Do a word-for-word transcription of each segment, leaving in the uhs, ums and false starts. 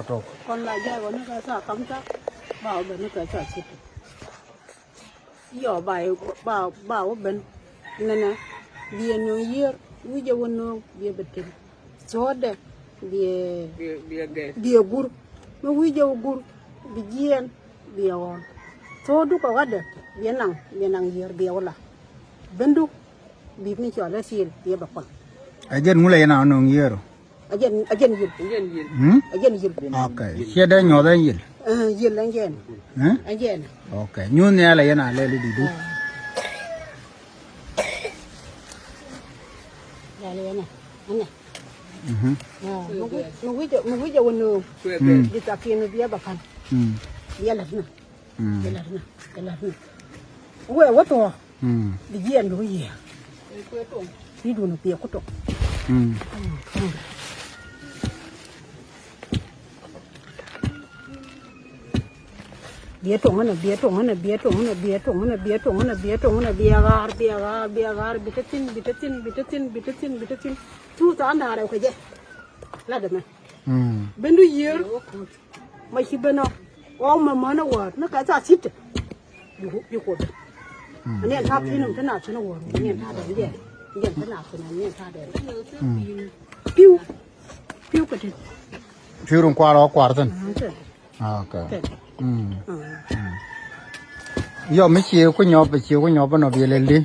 Kɔn la jay wä ni kɛ tha kam tha ba wä ben ni kɛ tha city. Yɔ ba ba ba wä ben nɛnɛ biɛ nöŋ yiër wi̱cɛ wä nöŋ biɛ bɛ tem. Thuɔ̱ɔ̱dɛ biɛ biɛ gur mi wi̱cɛ wä gur bi jiɛɛn biɛ ɣɔl. Thuɔ̱ɔ̱du kɛ ɣɔ̱dɛ biɛ naŋ biɛ naŋ yiër biɛ wä la. Bendu bip ni cɔl ɛ thiel biɛ bɛ kɔn. Ɛ jɛn ŋulɛ yɛn a nöŋ yiër ɔ. A jɛn a jɛn yil. Hmm? A jɛn yil. Ok. Ciɛ dee nyuɔth ɛn yil. Eh, yil ɛn jɛn. Hmm? Ɛn jɛn. Ok. Nyuth ni ala yɛn a lɛli di di. Ah. Yal yɛn a. Ɛnɛ. Mhm. Ah, mi wi̱c mi wi̱c mi wi̱c a wä nööŋ. Hmm. Di thakin biɛ ba kan. Hmm. Biɛ lat na. Mm. Kɛ la̱t na, kɛ la̱t na. Wee wä thuɔ̱k. Mm. Bi jiɛɛn bi wä yiëë. Ri duun biɛ ku tok. Mm. Biɛ toŋ nä, biɛ toŋ nä, biɛ toŋ nä, biɛ toŋ nä, biɛ toŋ nä, biɛ toŋ nä, biɛ ɣaar, biɛ ɣaar, biɛ ɣaar, bi te thi̱n, bi te thi̱n, bi te thi̱n, bi te thi̱n, bi te thi̱n. Cu tha̱a̱ŋ da̱a̱r rɛw kɛ jɛ. Lat ɛmɛ. Mm. Bendu yiër. Ma ci ben ɔ ɣɔw ma män ɛ wäär ni kɛ tha thi̱t. Bi ku bi ku ben. Ani ɛn ta̱a̱ thi̱n ni mi te na thi̱n ɛ wäär ni ɛn ta̱a̱ dɛn jɛ. Ni ɛn te na thi̱n ni ɛn ta̱a̱ dɛn. Pi̱w. Pi̱w kɛ ti. Pi̱w rin kuaar ɔ kuaar thi̱n. Ah, thi̱n. Ah, ok. Thi̱n. Mm. Ah. Mm. Yɔ mi cie ku nyɔp cie ku nyɔp nɔ biɛ lɛl di.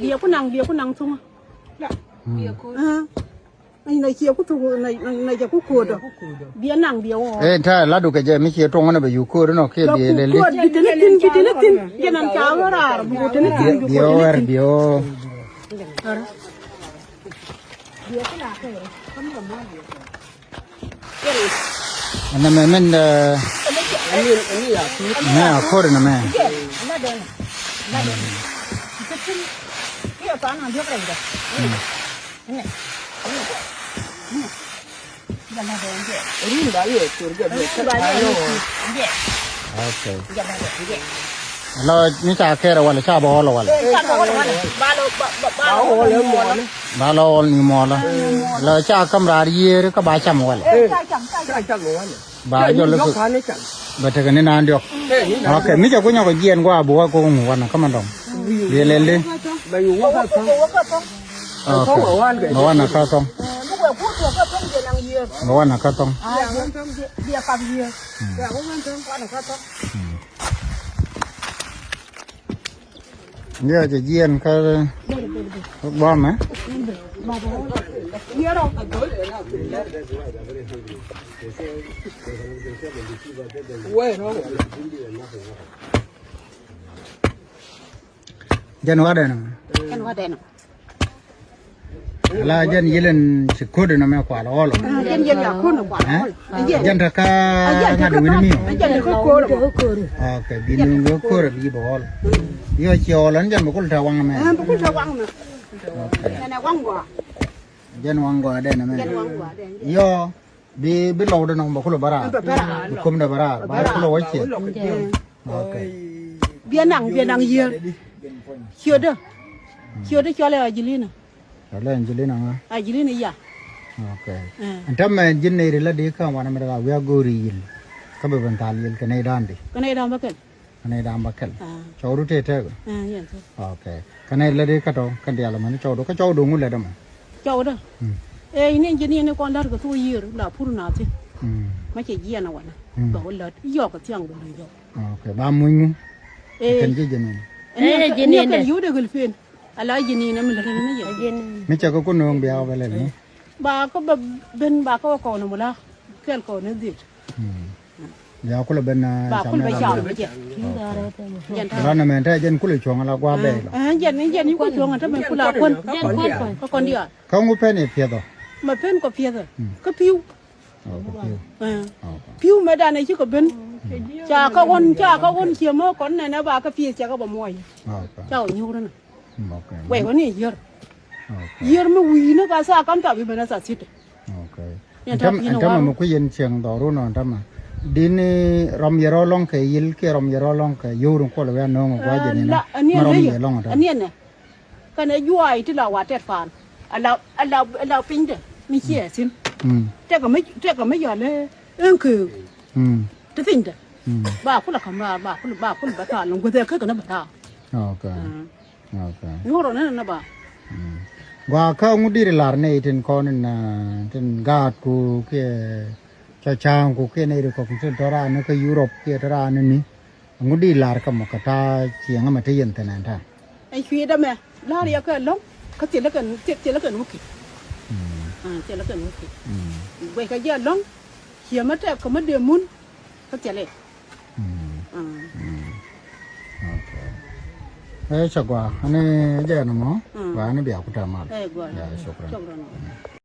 Biɛ ku naŋ biɛ ku naŋ thuŋä. Mm. Ah. Na cie ku thuk na na cie ku ko̱o̱t ɔ. Biɛ naŋ biɛ wä. Ee ta la dukɛ jɛ mi cie tuɔŋ na bɛ yu ko̱o̱t nɔ kiɛ biɛ lɛ li. Bi teni tin bi teni tin. Jɛ nan ca wä raar bi ko teni tin bi ko teni tin. Biɛ wä. Ɛnɛ mɛ mɛn mɛ a ko̱o̱t ɛnɛ mɛ. Okay. Lɔ ni ca kɛɛrɛ walɛ ca bɛ ɣɔl walɛ. Ba lɔ ɣɔl ni mɔlɔ. Lɔ ca käm raar yiëër kä ba cam walɛ. Ba jɔl i̱ bɛ tekɛ ni naan diɔ̱k. Ok, mi cɛ ku nyɔk jiɛn gua̱a̱ bi wä ko̱ŋ wanɛ kä man dɔ̱ŋ. Bi lɛl di. Ok. Bɛ wanɛ kä thɔŋ. Bɛ wanɛ kä thɔŋ. Ndiɛ cɛ jiɛn kä guamɛ. Jɛn wadɛn. Jɛn wadɛn. La jɛn yilin ci ko̱dɛ nɔmɛ kual ɣɔl. Jɛn yɛn ya ko̱n kual ɣɔl. Jɛn te ka ŋa̱t wi̱ni mi. Jɛn te ka ko̱r. Ok, bi nuŋ ko̱r bi bɛ ɣɔl. Yɔ ci ɣɔl ɛn jɛn bɛ kul te waŋ mɛ. Bɛ kul te waŋ mɛ. Ok. Jɛn waŋ gɔaa dɛn mɛ. Jɛn waŋ gɔaa dɛn. Yɔ. Bi bi lɔw dɛ nɔŋ bɛ kulɛ bɛ raar. Bɛ raar. Bi kom dɛ bɛ raar ba kulɛ wä ciɛ. Ok. Biɛ naŋ biɛ naŋ yiër. Ciötdä. Ciötdä cɔl ɛ Angelina. Cɔl ɛ Angelina ŋa? Angelina ya. Ok. Ɛn tämɛ ji̱n nɛy ri la di kä wanɛ mi dɛ ka wi̱i̱ a go̱o̱ri yil. Kä bɛ ben thal yil kɛ nɛy da̱a̱n di. Kɛ nɛy da̱a̱n bä kɛl. Kɛ nɛy da̱a̱n bä kɛl. Cɔwdu tëë tëëkɛ. Ok. Kɛ nɛy lät i̱ kä tɔ kɛn diaal ɛmɛn cɔwdu kä cɔwdu ŋu lät ɛmɔ. Cɔwdu. Ee ini jɛ ni ni kɔn da̱r kɛ thok yiër la pur na thi̱n. Mɛ cɛ jiɛn a wanɛ. Bɛ wä lät yɔk kɛ thiaŋ bɛ luny yɔk. Ok ba muny ŋu. Ee kɛn jɛ jɛ ni. Ee jɛ ni kɛn yio̱w dee gɛl pen. Ala jɛ ni nɛ mi lät ni yɛ. Mi cɛ kɛ ku nööŋ bia wä bɛ lɛl ni. Ba kä bɛ ben ba kä wä kɔn mula kɛl kɔn ni dhiet. Bia kulɛ ben. Ba kulɛ ben cam mi jɛ. Ran ɛmɛ te jɛn kulɛ cuɔ̱ŋ ala gua̱a̱ bɛɛl. Jɛn jɛn kulɛ cuɔ̱ŋ te mɛ kulɛ kuän. Kä kɔn diaal. Kä ŋu pen i̱ piɛth ɔ. Mɛ pen kɔ piɛth ɔ. Kä pi̱w. Pi̱w mɛ danɛ cikɛ ben. Ca kä ɣɔn ca kä ɣɔn ciɛ mɛ kɔn nɛnɛ ba kä piɛth ca kä bɛ muɔc. Ca ɣɔn nyuur nɛ. Wɛy ɣɔn i̱ yier. Yier mi wi̱i̱ ni ka thaa kam tap i̱ ben a thaa thi̱t. Ɛn tämɛ mi kui̱ yɛn cieŋ dhɔru nɔ ɛn tämɛ. Di̱n rɔm yɛ rɔ lɔŋ kɛ yil kiɛ rɔm yɛ rɔ lɔŋ kɛ yio̱w rin kuɔl wi̱i̱ a nööŋ ɛ gua̱a̱ jɛ ni na. Ma rɔm yɛ lɔŋ ɛn tämɛ. Kɛnɛ juaay ti la wa tɛt paan ala ala ala piny dɛ mi ciɛ thi̱n. Tɛkɛ mi tɛkɛ mi yɔl ɛ Ɛn kɛ ti thi̱n dɛ. Ba kulɛ ka̱m raar, ba kulɛ, ba kulɛ bɛ ta̱a̱ lɔ̱ŋ guäth ɛ kä kɛ ni bɛ ta̱a̱. Ok. Ok. Nyuɔrɔ ni ni ba. Gua kä ŋut di̱t lar ni tin kɔn in tin gaat ku kiɛ cɔ ca̱a̱ŋ ku kiɛ ni ri kɔk tin tɔ raan ni kä Europe kiɛ tɔ raan ni ni. Ŋut di̱t lar kä mɔ kä ta̱a̱ cieŋ mɛ ti yɛn thin ɛn ta̱a̱. Ɛn cui̱ dämɛ la̱r yɛ kɛ lɔ̱ŋ kä thilɛ kɛn, thilɛ kɛn wä ki̱. Thilɛ kɛn wä ki̱. Guɛc kɛ jɛ lɔ̱ŋ ciɛ mɛ tɛk kɛ mɛ dee mun kä thilɛ. Ɛ cɛ gua ani jɛ ni mɔ gua ani bia ku tɛ mal. Ɛ gua. Ya, shukran. Shukran.